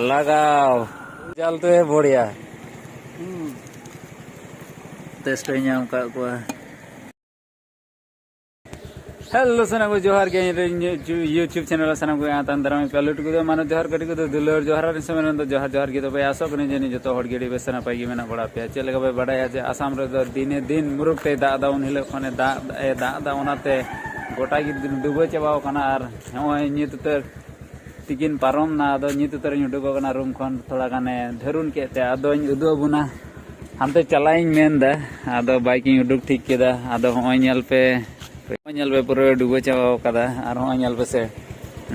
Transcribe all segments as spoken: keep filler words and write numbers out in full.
ᱞᱟᱜᱟᱣ᱾ ᱪᱟᱞᱛᱮ ᱵᱚᱲᱤᱭᱟ᱾ ᱛᱮᱥᱴ ᱧᱟᱢ ᱟᱠᱟᱫ ᱠᱚᱣᱟ᱾ ᱦᱮᱞᱳ ᱥᱟᱱᱟᱢ ᱠᱚ ᱡᱚᱦᱟᱨ ᱜᱮ, ᱤᱧ ᱨᱮᱱ YouTube channel ᱨᱮ ᱥᱟᱱᱟᱢ ᱠᱚ ᱟᱛᱟᱝ ᱫᱟᱨᱟᱢ ᱯᱮ᱾ ᱞᱟᱹᱴᱩ ᱠᱚᱫᱚ ᱢᱟᱱᱚᱛ ᱡᱚᱦᱟᱨ, ᱠᱟᱹᱴᱤᱡ ᱠᱚᱫᱚ ᱫᱩᱞᱟᱹᱲ ᱡᱚᱦᱟᱨ᱾ ᱟᱨ ᱤᱧ ᱥᱚᱢᱚᱭ ᱨᱮᱱ ᱫᱚ ᱡᱚᱦᱟᱨ ᱡᱚᱦᱟᱨ ᱜᱮ᱾ ᱛᱚᱵᱮ ᱟᱥᱚᱜ ᱠᱟᱹᱱᱟᱹᱧ ᱡᱟᱹᱱᱤᱡ ᱡᱚᱛᱚ ᱦᱚᱲ ᱜᱮ ᱟᱹᱰᱤ ᱵᱮᱥ ᱱᱟᱯᱟᱭ ᱜᱮ ᱢᱮᱱᱟᱜ ᱵᱟᱲᱟ ᱯᱮᱭᱟ᱾ ᱪᱮᱫ ᱞᱮᱠᱟ ᱯᱮ ᱵᱟᱰᱟᱭᱟ ᱡᱮ ᱟᱥᱟᱢ ᱨᱮᱫᱚ ᱫᱤᱱᱮ ᱫᱤᱱ ᱢᱩᱨᱩᱠ ᱛᱮᱭ ᱫᱟᱜ ᱮᱫᱟ, ᱩᱱ ᱦᱤᱞᱳᱜ ᱠᱷᱚᱱᱮ ᱫᱟᱜ ᱮ ᱫᱟᱜ ᱮᱫᱟ, ᱚᱱᱟᱛᱮ ᱜᱚᱴᱟ ᱜᱮ ᱰᱩᱵᱟᱹ ᱪᱟᱵᱟᱣ ᱠᱟᱱᱟ᱾ ᱟᱨ ᱱᱚᱜᱼᱚᱭ ᱧᱩᱛ ᱩᱛᱟᱹᱨ ᱛᱤᱠᱤᱱ ᱯᱟᱨᱚᱢ ᱱᱟ, ᱟᱫᱚ ᱧᱩᱛ ᱩᱛᱟᱹᱨᱤᱧ ᱩᱰᱩᱠᱚᱜ ᱠᱟᱱᱟ ᱨᱩᱢ ᱠᱷᱚᱱ, ᱛᱷᱚᱲᱟ ᱜᱟᱱᱮ ᱫᱷᱟᱹᱨᱩᱱ ᱠᱮᱫ ᱛᱮ ᱟᱫᱚᱧ ᱩᱫᱩᱜ ᱟᱵᱚᱱᱟ᱾ ᱦᱟᱱᱛᱮ ᱪᱟᱞᱟᱜ ᱤᱧ ᱢᱮᱱ ᱮᱫᱟ, ᱟᱫᱚ ᱵᱟᱭᱤᱠ ᱤᱧ ᱩᱰᱩᱠ ᱴᱷᱤᱠ ᱠᱮᱫᱟ᱾ ᱟᱫᱚ ᱦᱚᱸᱜᱼᱚᱭ ᱧᱮᱞ ᱯᱮ, ᱦᱚᱸᱜᱼᱚᱭ ᱧᱮᱞ ᱯᱮ, ᱯᱩᱨᱟᱹ ᱰᱩᱵᱟᱹ ᱪᱟᱵᱟᱣ ᱠᱟᱫᱟ᱾ ᱟᱨ ᱦᱚᱸᱜᱼᱚᱭ ᱧᱮᱞ ᱯᱮᱥᱮ,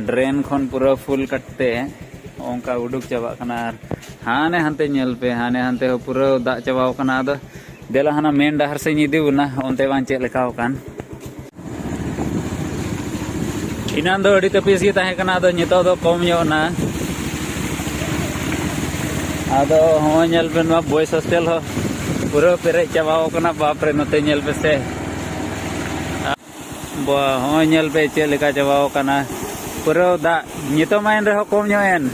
ᱰᱨᱮᱱ ᱠᱷᱚᱱ ᱯᱩᱨᱟᱹ ᱯᱷᱩᱞ ᱠᱟᱛᱮ ᱚᱱᱠᱟ ᱩᱰᱩᱠ ᱪᱟᱵᱟᱜ ᱠᱟᱱᱟ᱾ ᱟᱨ ᱦᱟᱱᱮ ᱦᱟᱱᱛᱮ ᱧᱮᱞ ᱯᱮ, ᱦᱟᱱᱮ ᱦᱟᱱᱛᱮ ᱦᱚᱸ ᱯᱩᱨᱟᱹ ᱫᱟᱜ ᱪᱟᱵᱟᱣ ᱠᱟᱱᱟ᱾ ᱟᱫᱚ ᱫᱮᱞᱟ ᱦᱟᱱᱟ ᱢᱮᱱ ᱰᱟᱦᱟᱨ ᱥᱮᱫ ᱤᱧ ᱤᱫᱤ ᱵᱚᱱᱟ, ᱚᱱᱛᱮ ᱵᱟᱝ ᱪᱮᱫ ᱞᱮᱠᱟᱣ ᱠᱟᱱ᱾ ᱮᱱᱟᱱ ᱫᱚ ᱟᱹᱰᱤ ᱛᱟᱹᱯᱤᱥ ᱜᱮ ᱛᱟᱦᱮᱸ ᱠᱟᱱᱟ, ᱟᱫᱚ ᱱᱤᱛᱚᱜ ᱫᱚ ᱠᱚᱢ ᱧᱚᱜ ᱮᱱᱟ᱾ ᱟᱫᱚ ᱦᱚᱸᱜᱼᱚᱭ ᱧᱮᱞ ᱯᱮ, ᱱᱚᱣᱟ boys hostel ᱦᱚᱸ ᱯᱩᱨᱟᱹ ᱯᱮᱨᱮᱡ ᱪᱟᱵᱟᱣ ᱠᱟᱱᱟ᱾ ᱵᱟᱯ ᱨᱮ, ᱱᱚᱛᱮ ᱧᱮᱞ ᱯᱮᱥᱮ᱾ ᱵᱟ, ᱦᱚᱸᱜᱼᱚᱭ ᱧᱮᱞ ᱯᱮ ᱪᱮᱫ ᱞᱮᱠᱟ ᱪᱟᱵᱟᱣ ᱠᱟᱱᱟ᱾ ᱯᱩᱨᱟᱹ ᱫᱟᱜ, ᱱᱤᱛᱚᱜ ᱢᱟ ᱮᱱ ᱨᱮᱦᱚᱸ ᱠᱚᱢ ᱧᱚᱜ ᱮᱱ᱾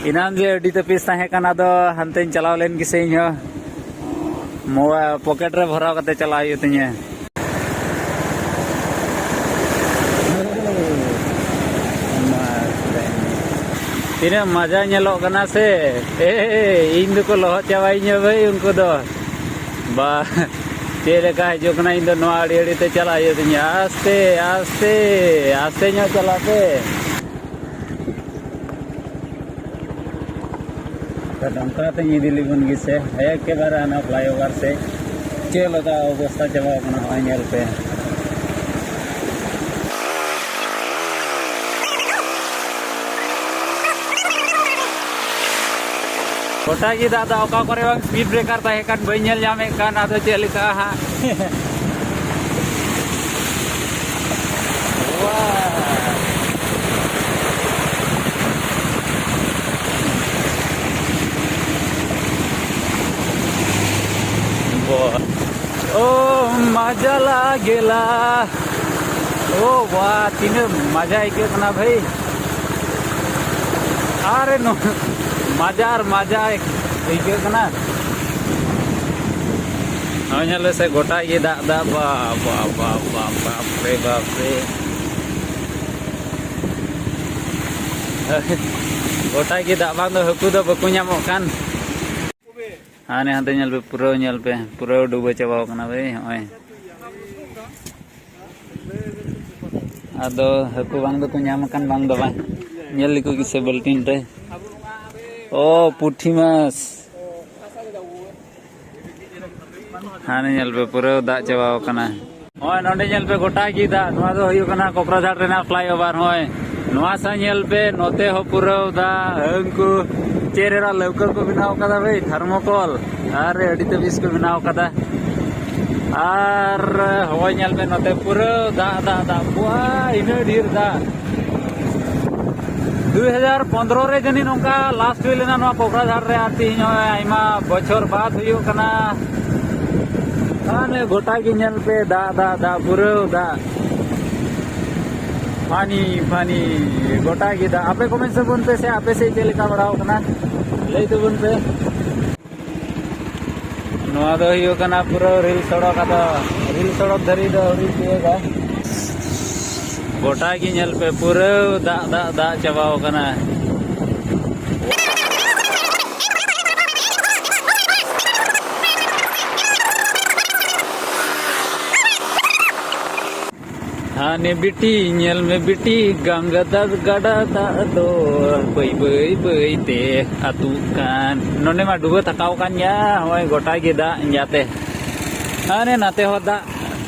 ᱮᱱᱟᱱ ᱡᱮ ᱟᱹᱰᱤ ᱛᱟᱹᱯᱤᱥ ᱛᱟᱦᱮᱸ ᱠᱟᱱᱟ, ᱟᱫᱚ ᱦᱟᱱᱛᱮᱧ ᱪᱟᱞᱟᱣ ᱞᱮᱱ ᱜᱮᱥᱮ ᱤᱧ ᱦᱚᱸ᱾ ᱢᱳᱵᱟᱭ-, ᱯᱚᱠᱮᱴ ᱨᱮ ᱵᱷᱚᱨᱟᱣ ᱠᱟᱛᱮ ᱪᱟᱞᱟᱣ ᱦᱩᱭᱩᱜ ᱛᱤᱧᱟᱹ᱾ ᱛᱤᱱᱟᱹᱜ ᱢᱟᱡᱟ ᱧᱮᱞᱚᱜ ᱠᱟᱱᱟ ᱥᱮ᱾ ᱮ, ᱤᱧ ᱫᱚᱠᱚ ᱞᱚᱦᱚᱫ ᱪᱟᱵᱟᱭᱤᱧᱟ ᱵᱷᱟᱹᱭ ᱩᱱᱠᱩ ᱫᱚ᱾ ᱵᱟ, ᱪᱮᱫ ᱞᱮᱠᱟ ᱦᱤᱡᱩᱜ ᱠᱟᱱᱟ, ᱤᱧ ᱫᱚ ᱱᱚᱣᱟ ᱟᱲᱮ ᱟᱲᱮ ᱛᱮ ᱪᱟᱞᱟᱜ ᱦᱩᱭᱩᱜ ᱛᱤᱧᱟ᱾ ᱟᱥᱛᱮ, ᱟᱥᱛᱮ, ᱟᱥᱛᱮ ᱧᱚᱜ ᱪᱟᱞᱟᱜ ᱯᱮ᱾ ᱛᱚ ᱱᱚᱝᱠᱟ ᱛᱮᱧ ᱤᱫᱤ ᱞᱮᱵᱚᱱ ᱜᱮᱥᱮ, ᱮᱠᱮᱵᱟᱨᱮ ᱦᱟᱱᱟ flyover ᱥᱮᱫ᱾ ᱪᱮᱫ ᱞᱮᱠᱟ ᱚᱵᱚᱥᱛᱟ ᱪᱟᱵᱟᱣ ᱠᱟᱱᱟ, ᱦᱚᱸᱜᱼᱚᱭ ᱧᱮᱞ ᱯᱮ᱾ ᱜᱚᱴᱟ ᱜᱮ ᱫᱟᱜ ᱫᱟ, ᱚᱠᱟ ᱠᱚᱨᱮ ᱵᱟᱝ speed breaker ᱛᱟᱦᱮᱸ ᱠᱟᱱ, ᱵᱟᱹᱧ ᱧᱮᱞ ᱧᱟᱢᱮᱫ ᱠᱟᱱ, ᱟᱫᱚ ᱪᱮᱫ ᱞᱮᱠᱟ ᱦᱟᱸᱜ᱾ ᱳ ᱢᱟᱡᱟ ᱞᱟᱜᱮᱞᱟ᱾ ᱳ ᱵᱟ, ᱛᱤᱱᱟᱹᱜ ᱢᱟᱡᱟ ᱟᱹᱭᱠᱟᱹᱜ ᱠᱟᱱᱟ ᱵᱷᱟᱹᱭ᱾ ᱟᱨᱮ ᱱᱚ-, ᱢᱟᱡᱟ ᱟᱨ ᱢᱟᱡᱟ ᱟᱹᱭᱠᱟᱹᱜ ᱠᱟᱱᱟ᱾ ᱱᱚᱜᱼᱚᱭ ᱧᱮᱞ ᱢᱮᱥᱮ, ᱜᱚᱴᱟ ᱜᱮ ᱫᱟᱜ, ᱫᱟᱜ, ᱵᱟᱯ, ᱵᱟᱯ, ᱵᱟᱯ, ᱵᱟᱯ, ᱵᱟᱯ ᱨᱮ, ᱵᱟᱯ ᱨᱮ᱾ ᱜᱚᱴᱟ ᱜᱮ ᱫᱟᱜ, ᱵᱟᱝ ᱫᱚ ᱦᱟᱹᱠᱩ ᱫᱚ ᱵᱟᱠᱚ ᱧᱟᱢᱚᱜ ᱠᱟᱱ᱾ ᱦᱟᱱᱮ ᱦᱟᱱᱛᱮ ᱧᱮᱞ ᱯᱮ, ᱯᱩᱨᱟᱹ ᱧᱮᱞ ᱯᱮ, ᱯᱩᱨᱟᱹ ᱰᱩᱵᱟᱹ ᱪᱟᱵᱟᱣ ᱠᱟᱱᱟ ᱵᱷᱟᱹᱭ᱾ ᱱᱚᱜᱼᱚᱭ ᱟᱫᱚ ᱦᱟᱹᱠᱩ ᱵᱟᱝ ᱫᱚᱠᱚ ᱧᱟᱢ ᱟᱠᱟᱱ, ᱵᱟᱝ ᱫᱚ ᱵᱟᱝ᱾ ᱧᱮᱞ ᱞᱮᱠᱚ ᱜᱮᱥᱮ ᱵᱟᱹᱞᱴᱤᱱ ᱨᱮ᱾ ᱚ, ᱯᱩᱴᱷᱤ ᱢᱟᱪᱷ᱾ ᱦᱟᱱᱮ ᱧᱮᱞ ᱯᱮ, ᱯᱩᱨᱟᱹ ᱫᱟᱜ ᱪᱟᱵᱟᱣ ᱠᱟᱱᱟ᱾ ᱱᱚᱜᱼᱚᱭ ᱱᱚᱸᱰᱮ ᱧᱮᱞ ᱯᱮ, ᱜᱚᱴᱟ ᱜᱮ ᱫᱟᱜ᱾ ᱱᱚᱣᱟ ᱫᱚ ᱦᱩᱭᱩᱜ ᱠᱟᱱᱟ ᱠᱚᱠᱨᱟᱡᱷᱟᱲ ᱨᱮᱱᱟᱜ flyover᱾ ᱱᱚᱜᱼᱚᱭ ᱱᱚᱣᱟ ᱥᱟᱶ ᱧᱮᱞ ᱯᱮ, ᱱᱚᱛᱮ ᱦᱚᱸ ᱯᱩᱨᱟᱹ ᱫᱟᱜ᱾ ᱦᱟᱹᱱᱠᱩ ᱪᱮᱫ ᱨᱮᱱᱟᱜ ᱞᱟᱹᱣᱠᱟᱹ ᱠᱚ ᱵᱮᱱᱟᱣ ᱠᱟᱫᱟ ᱵᱷᱟᱹᱭ, thermocol᱾ ᱟᱨ ᱟᱹᱰᱤ ᱛᱟᱹᱵᱤᱥ ᱠᱚ ᱵᱮᱱᱟᱣ ᱠᱟᱫᱟ᱾ ᱟᱨ ᱦᱚᱸᱜᱼᱚᱭ ᱧᱮᱞ ᱯᱮ, ᱱᱚᱛᱮ ᱯᱩᱨᱟᱹ ᱫᱟᱜ, ᱫᱟᱜ, ᱫᱟᱜ᱾ ᱵᱩᱣᱟ, ᱤᱱᱟᱹ ᱰᱷᱮᱨ ᱫᱟᱜ᱾ ᱫᱩᱭ ᱦᱟᱡᱟᱨ ᱯᱚᱱᱫᱽᱨᱚ ᱨᱮ ᱡᱟᱹᱱᱤᱡ ᱱᱚᱝᱠᱟ last ᱦᱩᱭ ᱞᱮᱱᱟ ᱱᱚᱣᱟ ᱠᱚᱠᱨᱟᱡᱷᱟᱲ ᱨᱮ, ᱟᱨ ᱛᱮᱦᱮᱧ ᱦᱚᱸ ᱟᱭᱢᱟ ᱵᱚᱪᱷᱚᱨ ᱵᱟᱫ ᱦᱩᱭᱩᱜ ᱠᱟᱱᱟ᱾ ᱦᱟᱱᱮ ᱜᱚᱴᱟ ᱜᱮ ᱧᱮᱞ ᱯᱮ, ᱫᱟᱜ, ᱫᱟᱜ, ᱫᱟᱜ, ᱯᱩᱨᱟᱹ ᱫᱟᱜ᱾ ᱯᱟᱱᱤ, ᱯᱟᱱᱤ, ᱜᱚᱴᱟ ᱜᱮ ᱫᱟᱜ᱾ ᱟᱯᱮ comment ᱛᱟᱵᱚᱱ ᱯᱮ ᱥᱮ, ᱟᱯᱮ ᱥᱮᱫ ᱪᱮᱫ ᱞᱮᱠᱟ ᱵᱟᱲᱟᱣ ᱠᱟᱱᱟ, ᱞᱟᱹᱭ ᱛᱟᱵᱚᱱ ᱯᱮ᱾ ᱱᱚᱣᱟ ᱫᱚ ᱦᱩᱭᱩᱜ ᱠᱟᱱᱟ ᱯᱩᱨᱟᱹ ᱨᱮᱞ ᱥᱚᱲᱚᱠ, ᱟᱫᱚ ᱨᱮᱞ ᱥᱚᱲᱚᱠ ᱫᱷᱟᱹᱨᱤᱡ ᱫᱚ ᱟᱹᱣᱨᱤ ᱛᱤᱭᱟᱹᱜᱟ᱾ ᱜᱚᱴᱟ ᱜᱮ ᱧᱮᱞ ᱯᱮ, ᱯᱩᱨᱟᱹ ᱫᱟᱜ, ᱫᱟᱜ, ᱫᱟᱜ ᱪᱟᱵᱟᱣ ᱠᱟᱱᱟ᱾ ᱦᱟᱱᱮ ᱵᱤᱴᱤ, ᱧᱮᱞ ᱢᱮ ᱵᱤᱴᱤ, ᱜᱟᱝᱜᱟ ᱫᱟᱜ ᱜᱟᱰᱟ ᱫᱟᱜ ᱫᱚ ᱵᱟᱹᱭ ᱵᱟᱹᱭ ᱵᱟᱹᱭ ᱛᱮ ᱟᱹᱛᱩᱜ ᱠᱟᱱ᱾ ᱱᱚᱸᱰᱮ ᱢᱟ ᱰᱩᱵᱟᱹ ᱛᱷᱟᱠᱟᱣ ᱠᱟᱱ ᱜᱮᱭᱟ, ᱦᱚᱸᱜᱼᱚᱭ ᱜᱚᱴᱟ ᱜᱮ ᱫᱟᱜ ᱤᱧ ᱟᱛᱮ᱾ ᱦᱟᱱᱮ ᱱᱟᱛᱮ ᱦᱚᱸ ᱫᱟᱜ,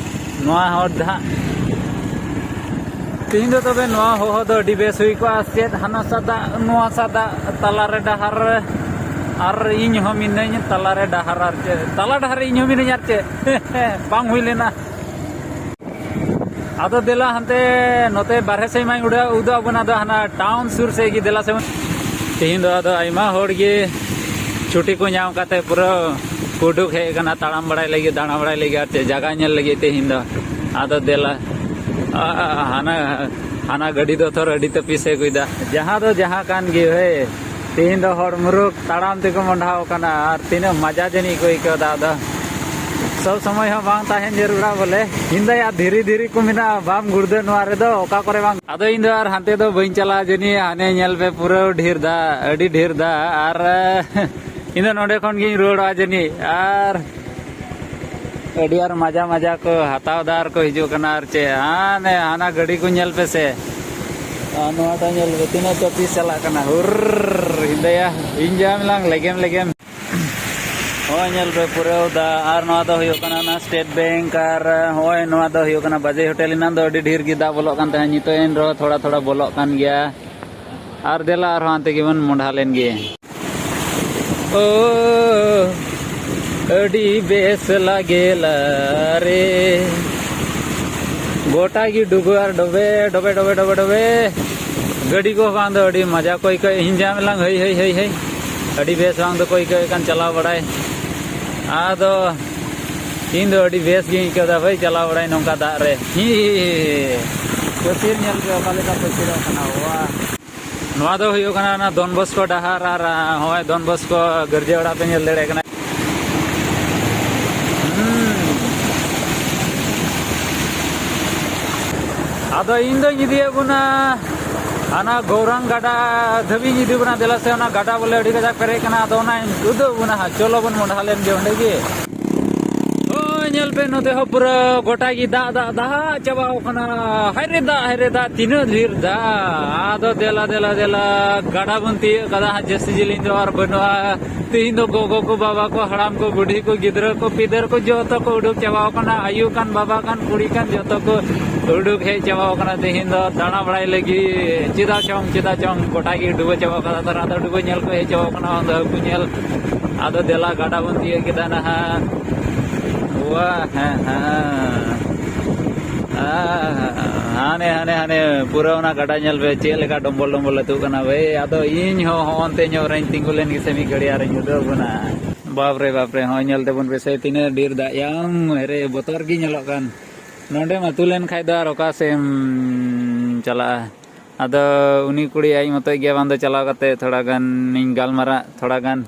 ᱱᱚᱣᱟ ᱦᱚᱸ ᱫᱟᱜ᱾ ᱛᱮᱦᱮᱧ ᱫᱚ ᱛᱚᱵᱮ ᱱᱚᱣᱟ ᱦᱚᱦᱚ ᱫᱚ ᱟᱹᱰᱤ ᱵᱮᱥ ᱦᱩᱭ ᱠᱚᱜᱼᱟ, ᱪᱮᱫ ᱦᱟᱱᱟ ᱥᱟ ᱫᱟᱜ, ᱱᱚᱣᱟ ᱥᱟ ᱫᱟᱜ, ᱛᱟᱞᱟᱨᱮ ᱰᱟᱦᱟᱨ ᱨᱮ, ᱟᱨ ᱤᱧ ᱦᱚᱸ ᱢᱤᱱᱟᱹᱧ ᱛᱟᱞᱟᱨᱮ ᱰᱟᱦᱟᱨ, ᱟᱨ ᱪᱮᱫ, ᱛᱟᱞᱟ ᱰᱟᱦᱟᱨ ᱨᱮ ᱤᱧ ᱦᱚᱸ ᱢᱤᱱᱟᱹᱧ, ᱟᱨ ᱪᱮᱫ? ᱵᱟᱝ ᱦᱩᱭ ᱞᱮᱱᱟ᱾ ᱟᱫᱚ ᱫᱮᱞᱟ ᱦᱟᱱᱛᱮ ᱱᱚᱛᱮ ᱵᱟᱨᱦᱮ ᱥᱮᱫ ᱢᱟᱧ ᱩᱰᱟᱹ-, ᱩᱫᱩᱜ ᱟᱵᱚᱱᱟ, ᱟᱫᱚ ᱦᱟᱱᱟ town ᱥᱩᱨ ᱥᱮᱫ ᱜᱮ ᱫᱮᱞᱟ ᱥᱮ᱾ ᱛᱮᱦᱮᱧ ᱫᱚ ᱟᱫᱚ ᱟᱭᱢᱟ ᱦᱚᱲ ᱜᱮ ᱪᱷᱩᱴᱤ ᱠᱚ ᱧᱟᱢ ᱠᱟᱛᱮ ᱯᱩᱨᱟᱹ ᱠᱚ ᱩᱰᱩᱠ ᱦᱮᱡ ᱟᱠᱟᱱᱟ ᱛᱟᱲᱟᱢ ᱵᱟᱲᱟᱭ ᱞᱟᱹᱜᱤᱫ, ᱫᱟᱬᱟ ᱵᱟᱲᱟᱭ ᱞᱟᱹᱜᱤᱫ, ᱟᱨ ᱪᱮᱫ ᱡᱟᱭᱜᱟ ᱧᱮᱞ ᱞᱟᱹᱜᱤᱫ ᱛᱮᱦᱮᱧ ᱫᱚ᱾ ᱟᱫᱚ ᱫᱮᱞᱟ, ᱦᱟᱱᱟ ᱦᱟᱱᱟ ᱜᱟᱹᱰᱤ ᱫᱚ ᱛᱷᱚᱨ ᱟᱹᱰᱤ ᱛᱟᱹᱯᱤᱥ ᱮ ᱟᱹᱜᱩᱭᱮᱫᱟ᱾ ᱡᱟᱦᱟᱸ ᱫᱚ ᱡᱟᱦᱟᱸ ᱠᱟᱱ ᱜᱮ ᱦᱳᱭ, ᱛᱮᱦᱮᱧ ᱫᱚ ᱦᱚᱲ ᱢᱩᱨᱩᱠ ᱛᱟᱲᱟᱢ ᱛᱮᱠᱚ ᱢᱚᱸᱰᱷᱟᱣ ᱠᱟᱱᱟ ᱟᱨ ᱛᱤᱱᱟᱹᱜ ᱢᱟᱡᱟ ᱡᱟᱹᱱᱤᱡ ᱠᱚ ᱟᱹᱭᱠᱟᱹᱣ ᱫᱟ᱾ ᱟᱫᱚ ᱥᱚᱵ ᱥᱚᱢᱚᱭ ᱦᱚᱸ ᱵᱟᱝ ᱛᱟᱦᱮᱱ ᱡᱟᱹᱨᱩᱲᱟ ᱵᱚᱞᱮ᱾ ᱤᱧ ᱫᱚ ᱭᱟ ᱫᱷᱤᱨᱤ ᱫᱷᱤᱨᱤ ᱠᱚ ᱢᱮᱱᱟᱜᱼᱟ, ᱵᱟᱢ ᱜᱩᱲᱫᱟᱹ ᱱᱚᱣᱟ ᱨᱮᱫᱚ ᱚᱠᱟ ᱠᱚᱨᱮ ᱵᱟᱝ᱾ ᱟᱫᱚ ᱤᱧ ᱫᱚ ᱟᱨ ᱦᱟᱱᱛᱮ ᱫᱚ ᱵᱟᱹᱧ ᱪᱟᱞᱟᱜᱼᱟ ᱡᱟᱹᱱᱤᱡ᱾ ᱦᱟᱱᱮ ᱧᱮᱞ ᱯᱮ, ᱯᱩᱨᱟᱹ ᱰᱷᱮᱨ ᱫᱟᱜ, ᱟᱹᱰᱤ ᱰᱷᱮᱨ ᱫᱟᱜ᱾ ᱟᱨ ᱤᱧ ᱫᱚ ᱱᱚᱸᱰᱮ ᱠᱷᱚᱱ ᱜᱤᱧ ᱨᱩᱣᱟᱹᱲᱚᱜᱼᱟ ᱡᱟᱹᱱᱤᱡ᱾ ᱟᱨ ᱟᱹᱰᱤ ᱟᱨ ᱢᱟᱡᱟ ᱢᱟᱡᱟ ᱠᱚ ᱦᱟᱛᱟᱣ ᱫᱟ ᱟᱨ ᱠᱚ ᱦᱤᱡᱩᱜ ᱠᱟᱱᱟ᱾ ᱟᱨ ᱪᱮᱫ, ᱦᱟᱱᱮ ᱦᱟᱱᱟ ᱜᱟᱹᱰᱤ ᱠᱚ ᱧᱮᱞ ᱯᱮ ᱥᱮ, ᱟᱨ ᱱᱚᱣᱟᱴᱟᱜ ᱧᱮᱞ ᱯᱮ, ᱛᱤᱱᱟᱹᱜ ᱛᱟᱹᱯᱤᱥ ᱪᱟᱞᱟᱜ ᱠᱟᱱᱟ᱾ ᱦᱩᱨ, ᱦᱤᱸᱫᱟᱹᱭᱟ, ᱤᱧ ᱡᱟᱢ ᱞᱟᱝ ᱞᱮᱜᱮᱢ ᱞᱮᱜᱮᱢ᱾ ᱦᱚᱸᱜᱼᱚᱭ ᱧᱮᱞ ᱯᱮ, ᱯᱩᱨᱟᱹᱣ ᱫᱟᱜ᱾ ᱟᱨ ᱱᱚᱣᱟ ᱫᱚ ᱦᱩᱭᱩᱜ ᱠᱟᱱᱟ ᱚᱱᱟ ᱥᱴᱮᱴ ᱵᱮᱝᱠ᱾ ᱟᱨ ᱦᱚᱸᱜᱼᱚᱭ ᱱᱚᱣᱟ ᱫᱚ ᱦᱩᱭᱩᱜ ᱠᱟᱱᱟ ᱵᱟᱡᱮ ᱦᱳᱴᱮᱞ᱾ ᱮᱱᱟᱝ ᱫᱚ ᱟᱹᱰᱤ ᱰᱷᱮᱨ ᱜᱮ ᱫᱟᱜ ᱵᱚᱞᱚᱜ ᱠᱟᱱ ᱛᱟᱦᱮᱸᱫ, ᱱᱤᱛᱚᱜ ᱮᱱ ᱨᱮᱦᱚᱸ ᱛᱷᱚᱲᱟ ᱛᱷᱚᱲᱟ ᱵᱚᱞᱚᱜ ᱠᱟᱱ ᱜᱮᱭᱟ᱾ ᱟᱨ ᱫᱮᱞᱟ ᱟᱨᱦᱚᱸ ᱦᱟᱱᱛᱮ ᱜᱮᱵᱚᱱ ᱢᱚᱸᱰᱷᱟ ᱞᱮᱱ ᱜᱮ᱾ ᱳ, ᱟᱹᱰᱤ ᱵᱮᱥ ᱞᱟᱜᱮᱞᱟ ᱨᱮ᱾ ᱜᱚᱴᱟ ᱜᱮ ᱰᱩᱵᱟᱹ ᱟᱨ ᱰᱚᱵᱮ, ᱰᱚᱵᱮ, ᱰᱚᱵᱮ, ᱰᱚᱵᱮ᱾ ᱜᱟᱹᱰᱤ ᱠᱚ ᱵᱟᱝ ᱫᱚ ᱟᱹᱰᱤ ᱢᱟᱡᱟ ᱠᱚ ᱟᱹᱭᱠᱟᱹᱣ᱾ ᱤᱧ ᱡᱟᱢ ᱞᱟᱝ ᱦᱟᱹᱭ, ᱦᱟᱹᱭ, ᱦᱟᱹᱭ, ᱦᱟᱹᱭ᱾ ᱟᱹᱰᱤ ᱵᱮᱥ ᱵᱟᱝ ᱫᱚᱠᱚ ᱟᱹᱭᱠᱟᱹᱣᱮᱫ ᱠᱟᱱ ᱪᱟᱞᱟᱣ ᱵᱟᱲᱟᱭ᱾ ᱟᱫᱚ ᱤᱧ ᱫᱚ ᱟᱹᱰᱤ ᱵᱮᱥ ᱜᱤᱧ ᱟᱹᱭᱠᱟᱹᱣ ᱫᱟ ᱵᱷᱟᱹᱭ, ᱪᱟᱞᱟᱣ ᱵᱟᱲᱟᱭ ᱱᱚᱝᱠᱟ ᱫᱟᱜ ᱨᱮ᱾ ᱦᱤ, ᱦᱤ, ᱦᱤ, ᱦᱤ᱾ ᱯᱟᱹᱥᱤᱨ ᱧᱮᱞ ᱯᱮ ᱚᱠᱟ ᱞᱮᱠᱟ ᱯᱟᱹᱥᱤᱨᱚᱜ ᱠᱟᱱᱟ, ᱣᱟ᱾ ᱱᱚᱣᱟ ᱫᱚ ᱦᱩᱭᱩᱜ ᱠᱟᱱᱟ ᱚᱱᱟ ᱫᱚᱱ ᱵᱚᱥᱠᱚ ᱰᱟᱦᱟᱨ, ᱟᱨ, ᱟ, ᱦᱚᱸᱜᱼᱚᱭ ᱫᱚᱱ ᱵᱚᱥᱠᱚ ᱜᱤᱨᱡᱟᱹ ᱚᱲᱟᱜ ᱯᱮ ᱧᱮᱞ ᱫᱟᱲᱮᱭᱟᱜ ᱠᱟᱱᱟ᱾ ᱦᱩᱸ᱾ ᱟᱫᱚ ᱤᱧ ᱫᱚᱧ ᱤᱫᱤᱭᱮᱫ ᱵᱚᱱᱟ ᱦᱟᱱᱟ ᱜᱳᱨᱟᱝ ᱜᱟᱰᱟ ᱫᱷᱟᱹᱵᱤᱡ ᱤᱧ ᱤᱫᱤ ᱵᱚᱱᱟ᱾ ᱫᱮᱞᱟ ᱥᱮ, ᱚᱱᱟ ᱜᱟᱰᱟ ᱵᱚᱞᱮ ᱟᱹᱰᱤ ᱠᱟᱡᱟᱠ ᱯᱮᱨᱮᱡ ᱠᱟᱱᱟ, ᱟᱫᱚ ᱚᱱᱟᱧ ᱩᱫᱩᱜ ᱵᱚᱱᱟ ᱦᱟᱸᱜ᱾ ᱪᱚᱞᱚ ᱵᱚᱱ ᱢᱚᱸᱰᱷᱟ ᱞᱮᱱ ᱜᱮ ᱚᱸᱰᱮ ᱜᱮ᱾ ᱳᱭ ᱧᱮᱞ ᱯᱮ, ᱱᱚᱛᱮ ᱦᱚᱸ ᱯᱩᱨᱟᱹ ᱜᱚᱴᱟ ᱜᱮ ᱫᱟᱜ, ᱫᱟᱜ, ᱫᱟᱜ ᱪᱟᱵᱟᱣ ᱠᱟᱱᱟ᱾ ᱦᱟᱭ ᱨᱮ ᱫᱟᱜ, ᱦᱟᱭ ᱨᱮ ᱫᱟᱜ, ᱛᱤᱱᱟᱹᱜ ᱰᱷᱮᱨ ᱫᱟᱜ᱾ ᱟᱫᱚ ᱫᱮᱞᱟ, ᱫᱮᱞᱟ, ᱫᱮᱞᱟ, ᱜᱟᱰᱟ ᱵᱚᱱ ᱛᱤᱭᱟᱹᱜ ᱠᱟᱫᱟ ᱦᱟᱸᱜ, ᱡᱟᱹᱥᱛᱤ ᱡᱤᱞᱤᱧ ᱫᱚ ᱟᱨ ᱵᱟᱹᱱᱩᱜᱼᱟ᱾ ᱛᱮᱦᱮᱧ ᱫᱚ ᱜᱚᱜᱚ ᱠᱚ, ᱵᱟᱵᱟ ᱠᱚ, ᱦᱟᱲᱟᱢ ᱠᱚ, ᱵᱩᱰᱷᱤ ᱠᱚ, ᱜᱤᱫᱽᱨᱟᱹ ᱠᱚ, ᱯᱤᱫᱟᱹᱨ ᱠᱚ, ᱡᱚᱛᱚ ᱠᱚ ᱩᱰᱩᱠ ᱪᱟᱵᱟᱣ ᱠᱟᱱᱟ᱾ ᱟᱭᱩ ᱠᱟᱱ, ᱵᱟᱵᱟ ᱠᱟᱱ, ᱠᱩᱲᱤ ᱠᱟᱱ, ᱡᱚᱛᱚ ᱠᱚ ᱩᱰᱩᱠ ᱦᱮᱡ ᱪᱟᱵᱟᱣ ᱠᱟᱱᱟ ᱛᱮᱦᱮᱧ ᱫᱚ ᱫᱟᱬᱟ ᱵᱟᱲᱟᱭ ᱞᱟᱹᱜᱤᱫ᱾ ᱪᱮᱫᱟᱜ ᱪᱚᱝ, ᱪᱮᱫᱟᱜ ᱪᱚᱝ ᱜᱚᱴᱟ ᱜᱮ ᱰᱩᱵᱟᱹ ᱪᱟᱵᱟᱣ ᱠᱟᱱᱟ᱾ ᱛᱟᱨᱟ ᱫᱚ ᱰᱩᱵᱟᱹ ᱧᱮᱞ ᱠᱚ ᱦᱮᱡ ᱪᱟᱵᱟᱣ ᱠᱟᱱᱟ, ᱵᱟᱝ ᱫᱚ ᱦᱟᱹᱠᱩ ᱧᱮᱞ᱾ ᱟᱫᱚ ᱫᱮᱞᱟ ᱜᱟᱰᱟ ᱵᱚᱱ ᱛᱤᱭᱟᱹᱜ ᱠᱮᱫᱟ ᱱᱟᱦᱟᱜ᱾ ᱣᱟ, ᱦᱮᱸ, ᱦᱮᱸ᱾ ᱟᱦ, ᱦᱟᱱᱮ, ᱦᱟᱱᱮ, ᱦᱟᱱᱮ, ᱯᱩᱨᱟᱹ ᱚᱱᱟ ᱜᱟᱰᱟ ᱧᱮᱞ ᱯᱮ, ᱪᱮᱫ ᱞᱮᱠᱟ ᱰᱚᱢᱵᱚᱞ ᱰᱚᱢᱵᱚᱞ ᱟᱹᱛᱩᱜ ᱠᱟᱱᱟ ᱵᱷᱟᱹᱭ᱾ ᱟᱫᱚ ᱤᱧ ᱦᱚᱸ ᱦᱚᱸᱜᱼᱚᱱᱛᱮ ᱧᱚᱜ ᱨᱮᱧ ᱛᱤᱸᱜᱩ ᱞᱮᱱ ᱜᱮᱥᱮ ᱢᱤᱫ ᱜᱷᱟᱹᱲᱤ ᱟᱨᱤᱧ ᱩᱫᱟᱹᱣ ᱵᱚᱱᱟ᱾ ᱵᱟᱯ ᱨᱮ, ᱵᱟᱯ ᱨᱮ, ᱦᱚᱸᱜᱼᱚᱭ ᱧᱮᱞ ᱛᱟᱵᱚᱱ ᱯᱮᱥᱮ ᱛᱤᱱᱟᱹᱜ ᱰᱷᱮᱨ ᱫᱟᱜ ᱭᱟᱢ, ᱦᱮᱨᱮ, ᱵᱚᱛᱚᱨ ᱜᱮ ᱧᱮᱞᱚᱜ ᱠᱟᱱ᱾ ᱱᱚᱰᱮᱢ ᱟᱹᱛᱩ ᱞᱮᱱ ᱠᱷᱟᱡ ᱫᱚ ᱟᱨ ᱚᱠᱟ ᱥᱮᱫ ᱮᱢ ᱪᱟᱞᱟᱜᱼᱟ? ᱟᱫᱚ ᱩᱱᱤ ᱠᱩᱲᱤ ᱟᱡ ᱢᱚᱛᱚᱡ ᱜᱮ ᱵᱟᱝ ᱫᱚ ᱪᱟᱞᱟᱣ ᱠᱟᱛᱮ ᱛᱷᱚᱲᱟ ᱜᱟᱱᱤᱧ ᱜᱟᱞᱢᱟᱨᱟᱜ, ᱛᱷᱚᱲᱟ ᱜᱟᱱ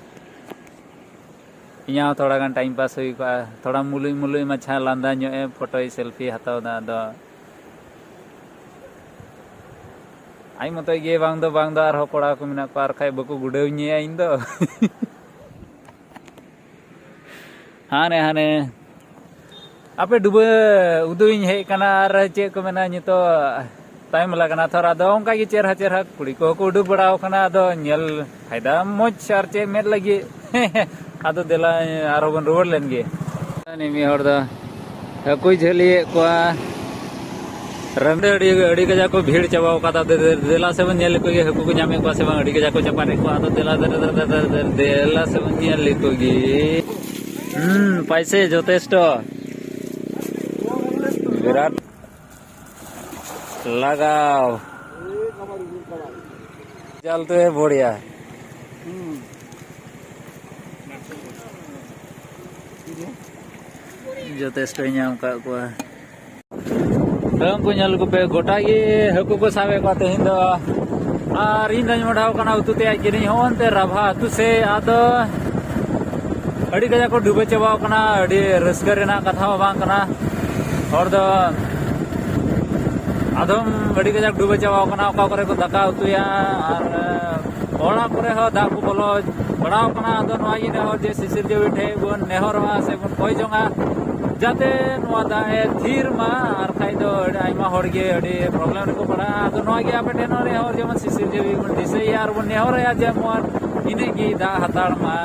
ᱤᱧᱟᱹᱜ ᱦᱚᱸ ᱛᱷᱚᱲᱟ ᱜᱟᱱ time pass ᱦᱩᱭ ᱠᱚᱜᱼᱟ᱾ ᱛᱷᱚᱲᱟ ᱢᱩᱞᱩᱡ ᱢᱩᱞᱩᱡ ᱢᱟᱪᱷᱟ ᱞᱟᱸᱫᱟ ᱧᱚᱜ ᱮ ᱯᱷᱳᱴᱳᱭ selfie ᱦᱟᱛᱟᱣ ᱫᱟ᱾ ᱟᱫᱚ ᱟᱡ ᱢᱚᱛᱚᱡ ᱜᱮ ᱵᱟᱝ ᱫᱚ ᱵᱟᱝ ᱫᱚ ᱟᱨᱦᱚᱸ ᱠᱚᱲᱟ ᱠᱚ ᱢᱮᱱᱟᱜ ᱠᱚᱣᱟ, ᱟᱨ ᱠᱷᱟᱡ ᱵᱟᱠᱚ ᱜᱩᱰᱟᱹᱣ ᱧᱮᱭᱟ ᱤᱧ ᱫᱚ᱾ ᱦᱟᱱᱮ ᱦᱟᱱᱮ ᱟᱯᱮ ᱰᱩᱵᱟᱹ ᱩᱫᱩᱜ ᱤᱧ ᱦᱮᱡ ᱠᱟᱱᱟ, ᱟᱨ ᱪᱮᱫ ᱠᱚ ᱢᱮᱱᱟ, ᱱᱤᱛᱚᱜ time ᱞᱟᱜᱟᱜ ᱠᱟᱱᱟ ᱛᱷᱚᱨ᱾ ᱟᱫᱚ ᱚᱱᱠᱟ ᱜᱮ ᱪᱮᱦᱨᱟ ᱪᱮᱦᱨᱟ ᱠᱩᱲᱤ ᱠᱚᱦᱚᱸ ᱠᱚ ᱩᱰᱩᱠ ᱵᱟᱲᱟᱣ ᱠᱟᱱᱟ, ᱟᱫᱚ ᱧᱮᱞ ᱯᱷᱟᱭᱫᱟ ᱢᱚᱡᱽ ᱟᱨ ᱪᱮᱫ ᱢᱮᱫ ᱞᱟᱹᱜᱤᱫ᱾ ᱟᱫᱚ ᱫᱮᱞᱟ ᱟᱨᱦᱚᱸ ᱵᱚᱱ ᱨᱩᱣᱟᱹᱲ ᱞᱮᱱ ᱜᱮ᱾ ᱩᱱᱤ ᱢᱤᱫ ᱦᱚᱲ ᱫᱚ ᱦᱟᱹᱠᱩᱭ ᱡᱷᱟᱹᱞᱤᱭᱮᱫ ᱠᱚᱣᱟ᱾ ᱨᱟᱱᱰᱮ ᱟᱹᱰᱤ, ᱟᱹᱰᱤ ᱠᱟᱡᱟᱠ ᱠᱚ ᱵᱷᱤᱲ ᱪᱟᱵᱟᱣ ᱠᱟᱫᱟ᱾ ᱫᱮ-, ᱫᱮ-, ᱫᱮᱞᱟ ᱥᱮ ᱵᱚᱱ ᱧᱮᱞ ᱞᱮᱠᱚ ᱜᱮ, ᱦᱟᱹᱠᱩ ᱠᱚ ᱧᱟᱢᱮᱫ ᱠᱚᱣᱟ ᱥᱮ ᱵᱟᱝ, ᱟᱹᱰᱤ ᱠᱟᱡᱟᱠ ᱠᱚ ᱪᱟᱯᱟᱫᱮᱫ ᱠᱚᱣᱟ᱾ ᱟᱫᱚ ᱫᱮᱞᱟ, ᱫᱮᱞᱟ, ᱫᱮᱞᱟ, ᱫᱮᱞᱟ, ᱫᱮᱞᱟ, ᱫᱮᱞᱟ ᱥᱮ ᱵᱚᱱ ᱧᱮᱞ ᱞᱮᱠᱚ ᱜᱮ᱾ ᱦᱩᱸ, ᱯᱟᱭᱥᱮ ᱡᱚᱛᱷᱮᱥᱴᱚ᱾ ᱵᱤᱨᱟᱴ ᱞᱟᱜᱟᱣ᱾ ᱪᱟᱞᱛᱮ ᱵᱚᱲᱤᱭᱟ᱾ ᱡᱚᱛᱷᱮᱥᱴᱚᱭ ᱧᱟᱢ ᱠᱟᱜ ᱠᱚᱣᱟ᱾ ᱦᱟᱹᱠᱩ ᱧᱮᱞ ᱠᱚᱯᱮ, ᱜᱚᱴᱟ ᱜᱮ ᱦᱟᱹᱠᱩ ᱠᱚ ᱥᱟᱵᱮᱫ ᱠᱚᱣᱟ ᱛᱮᱦᱮᱧ ᱫᱚ᱾ ᱟᱨ ᱤᱧ ᱫᱚᱧ ᱢᱚᱰᱷᱟᱣ ᱠᱟᱱᱟ ᱩᱛᱩ ᱛᱮᱭᱟᱜ ᱠᱤᱨᱤᱧ ᱦᱚᱸ ᱚᱱᱛᱮ ᱨᱟᱵᱷᱟ ᱟᱹᱛᱩ ᱥᱮ᱾ ᱟᱫᱚ ᱟᱹᱰᱤ ᱠᱟᱡᱟᱠ ᱠᱚ ᱰᱩᱵᱟᱹ ᱪᱟᱵᱟᱣ ᱠᱟᱱᱟ᱾ ᱟᱹᱰᱤ ᱨᱟᱹᱥᱠᱟᱹ ᱨᱮᱱᱟᱜ ᱠᱟᱛᱷᱟ ᱦᱚᱸ ᱵᱟᱝ ᱠᱟᱱᱟ᱾ ᱦᱚᱲ ᱫᱚ ᱟᱫᱚᱢ ᱟᱹᱰᱤ ᱠᱟᱡᱟᱠ ᱰᱩᱵᱟᱹ ᱪᱟᱵᱟᱣ ᱠᱟᱱᱟ, ᱚᱠᱟ ᱠᱚᱨᱮ ᱠᱚ ᱫᱟᱠᱟ ᱩᱛᱩᱭᱟ, ᱟᱨ ᱚᱲᱟᱜ ᱠᱚᱨᱮ ᱦᱚᱸ ᱫᱟᱜ ᱠᱚ ᱵᱚᱞᱚ ᱵᱟᱲᱟᱣ ᱠᱟᱱᱟ᱾ ᱟᱫᱚ ᱱᱚᱣᱟ ᱜᱮ ᱱᱮᱦᱚᱨ ᱡᱮ ᱥᱤᱥᱤᱨ ᱡᱟᱹᱣᱤ ᱴᱷᱮᱡ ᱵᱚᱱ ᱱᱮᱦᱚᱨᱚᱜᱼᱟ ᱥᱮ ᱵᱚᱱ ᱠᱚᱭ ᱡᱚᱝᱟ, ᱡᱟᱛᱮ ᱱᱚᱣᱟ ᱫᱟᱜ ᱮ ᱛᱷᱤᱨ ᱢᱟ, ᱟᱨ ᱠᱷᱟᱡ ᱫᱚ ᱟᱹᱰᱤ ᱟᱭᱢᱟ ᱦᱚᱲ ᱜᱮ ᱟᱹᱰᱤ problem ᱨᱮᱠᱚ ᱯᱟᱲᱟᱜᱼᱟ᱾ ᱟᱫᱚ ᱱᱚᱣᱟ ᱜᱮ ᱟᱯᱮ ᱴᱷᱮᱱ ᱦᱚᱸ ᱱᱮᱦᱚᱨ, ᱡᱮᱢᱚᱱ ᱥᱤᱥᱤᱨ ᱡᱟᱹᱣᱤ ᱵᱚᱱ ᱫᱤᱥᱟᱹᱭᱟ ᱟᱨ ᱵᱚᱱ ᱱᱮᱦᱚᱨᱟᱭᱟ ᱡᱮ ᱱᱚᱣᱟ ᱤᱱᱟᱹᱜ ᱜᱮ ᱫᱟᱜ ᱦᱟᱛᱟᱲ ᱢᱟ᱾